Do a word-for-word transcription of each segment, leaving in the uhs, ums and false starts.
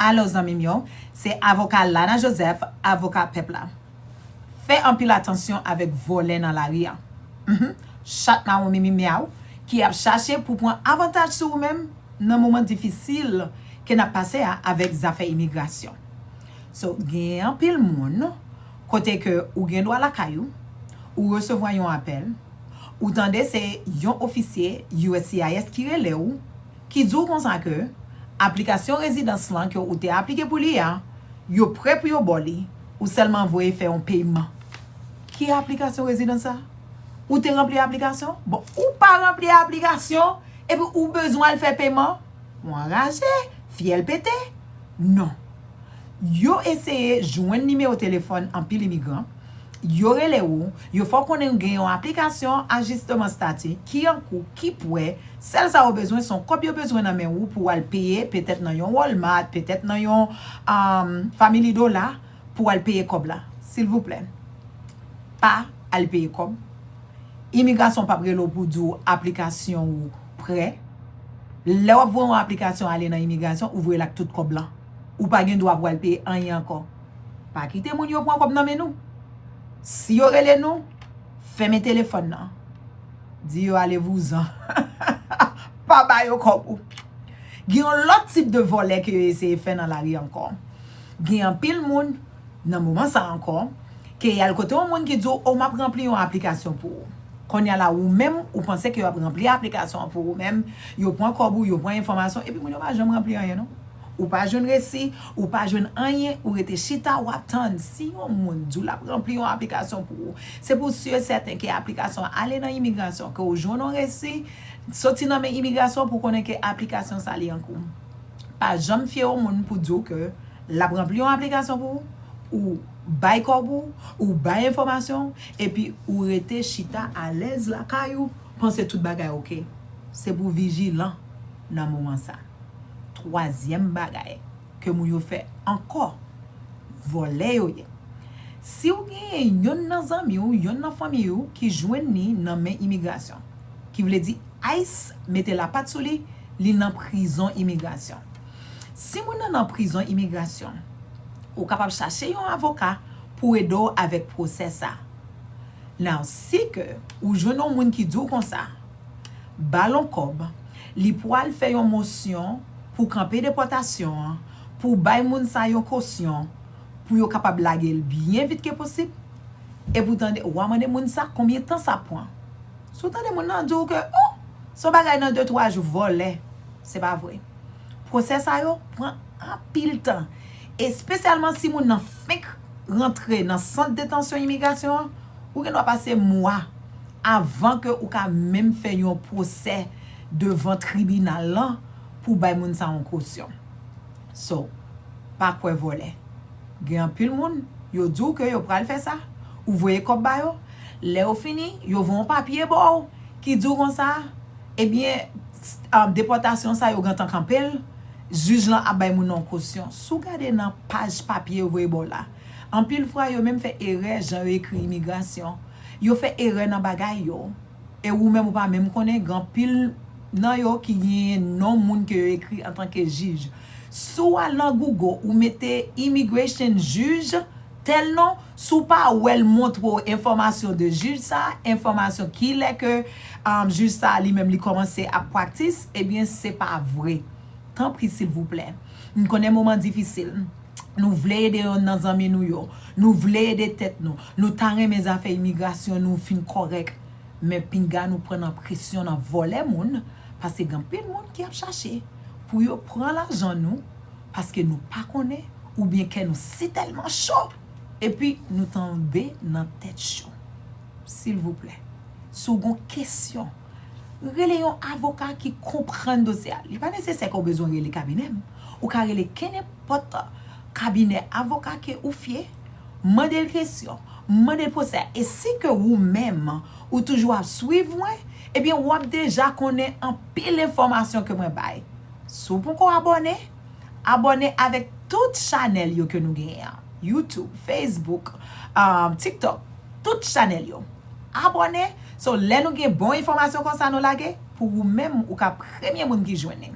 Alo zanmi m yo, se avoka Lana Joseph, avoka pèp la. Fè anpil atansyon avèk vòlè nan lari a. Mhm. Chat mawon mimi myaw ki ap chache pou pran avantaj sou ou menm nan moman difisil ke n ap pase a avèk zafè imigrasyon. So, gen anpil moun kote ke ou gen dwa lakay ou, ou resevwa yon apèl, ou tande se yon ofisye U S C I S ki rele w, ki di w konsa ke aplikasyon rezidans lan ke ou te aplike pou li a, yo prè pou yo ba w li, ou sèlman voye fè yon peyman. Ki aplikasyon rezidans sa? Ou te ranpli aplikasyon? Bon, ou pa ranpli aplikasyon, epi ou bezwen al fè peyman? Ou anraje, fyèl pete? Non. Yo eseye jwenn nimewo telefòn anpil imigran. Yo rele ou, yo fè w konnen gen yon aplikasyon ajisteman stati ki an kou, ki prè. Sèl sa yo bezwen, se yon kòb yo bezwen nan men ou pou w al peye, petèt nan yon Walmart, petèt nan yon um, Family Dollar, pou w al peye kòb la. Silvouplè, pa al peye kòb. Imigrasyon p ap rele w pou di w aplikasyon ou prè. Lè w ap voye yon aplikasyon ale nan imigrasyon, ou voye l ak tout kòb lan. Ou pa gen dwa pou al peye anyen ankò. Pa kite moun yo pran kòb nan men nou. Si yo rele nou, fèmen telefòn nan. Di yo ale vouzan. Pa ba yo kòb ou. Gen yon lòt tip de vòlè ke yo eseye fè nan lari ankò. Gen anpil moun, nan moman sa ankò, ke y al kote yon moun ki di w, o, m ap ranpli yon aplikasyon pou ou. Kounye a la, ou menm, ou panse ke yo ap ranpli aplikasyon an pou ou menm, yo pran kòb ou, yo pran enfòmasyon, epi moun yo pa janm ranpli anyen, non. Ou pa jwenn resi, ou pa jwenn anyen, ou rete chita, w ap tann. Si yon moun di w l ap ranpli yon aplikasyon pou ou, se pou si e sèten ke aplikasyon an ale nan imigrasyon, ke w jwenn yon resi, soti nan men imigrasyon pou konnen ke aplikasyon sa li an kou. Pa janm fye yon moun pou di w ke l ap ranpli yon aplikasyon pou ou, ou bay kòb ou, ou bay enfòmasyon, epi ou rete chita alèz lakay ou, panse tout bagay oke. Se pou vijilan nan moman sa. Twazyèm bagay ke moun yo fè ankò, vòlè yo ye. Si w genyen yonn nan zanmi w, yonn nan fanmi w ki jwenn li nan men imigrasyon, ki vle di ice mete lapat sou li, li nan prizon imigrasyon. Si moun nan nan prizon imigrasyon, ou kapab chache yon avoka pou ede w avèk pwosè sa. Now, si ke ou jwenn yon moun ki di w konsa, ba l yon kòb, li pwal fè yon mosyon pou kanpe depòtasyon an, pou bay moun sa yon kosyon, pou yo kapab lage l byen vit ke posib, epi w tande, w a mande moun sa konbyen tan sa pran. Si w tande moun nan di w ke, o, se yon bagay nan de twa jou, vòlè, se pa vre. Pwosè sa yo pran anpil tan, espesyalman si moun nan fenk rantre nan sant detansyon imigrasyon an, ou gen dwa pase mwa avan ke ou ka menm fè yon pwosè devan tribinal lan pou bay moun sa yon kosyon. So, pa kwè vòlè. Gen anpil moun, yo di w ke yo pral fè sa, ou voye kòb ba yo, lè yo fini, yo voye yon papye ba w ki di w konsa, ebyen, s- um, depòtasyon sa yo gentan kanpe l, jij lan ap bay moun nan yon kosyon. Si w gade nan paj papye yo voye ba w la, anpil fwa yo menm fè erè jan yo ekri imigrasyon, yo fè erè nan bagay yo. E ou menm ou pa menm konnen, gen anpil nan yo ki genyen non moun ke yo ekri antanke jij. Si w al nan Google, ou mete immigration jij, tèl non, si w pa wè l montre w enfòmasyon de jij sa, enfòmasyon kilè ke um, jij sa li menm li kòmanse ap praktis, ebyen se pa vre. Tanpri silvouplè. M konnen moman difisil. Nou vle ede yonn nan zanmi nou yo. Nou vle ede tèt nou. Nou ta renmen zafè imigrasyon nou fin kòrèk. Men pinga nou pran nan presyon nan vòlè moun, paske gen anpil moun ki ap chache pou yo pran lajan nou, paske nou pa konnen, oubyen kè nou si tèlman cho, epi nou tonbe nan tèt cho. Silvouplè, si w gon kesyon, rele yon avoka ki konprann dosye a. Li pa nesesè ke w bezwen rele kabinè m. Ou ka rele kenenpòt kabinè avoka ke ou fye, mande l kesyon, mande l pwosè. E si ke ou menm, ou toujou ap swiv mwen, ebyen w ap deja konnen anpil enfòmasyon ke mwen bay. Si w poko abòne, abòne avèk tout chanèl yo ke nou genyen an. YouTube, Facebook, um, TikTok, tout chanèl yo. Abòne, so lè nou gen bon enfòmasyon konsa nou lage, pou ou menm ou ka premye moun ki jwenn li.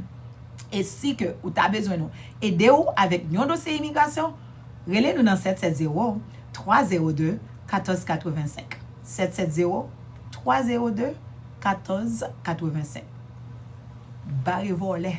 E si ke ou ta bezwen nou ede w avèk yon dosye imigrasyon, rele nou nan sèt sèt zewo, twa zewo de, katòz katrevensenk. Sèt sèt zewo, twa zewo de, katòz katrevensenk. Bare vòlè.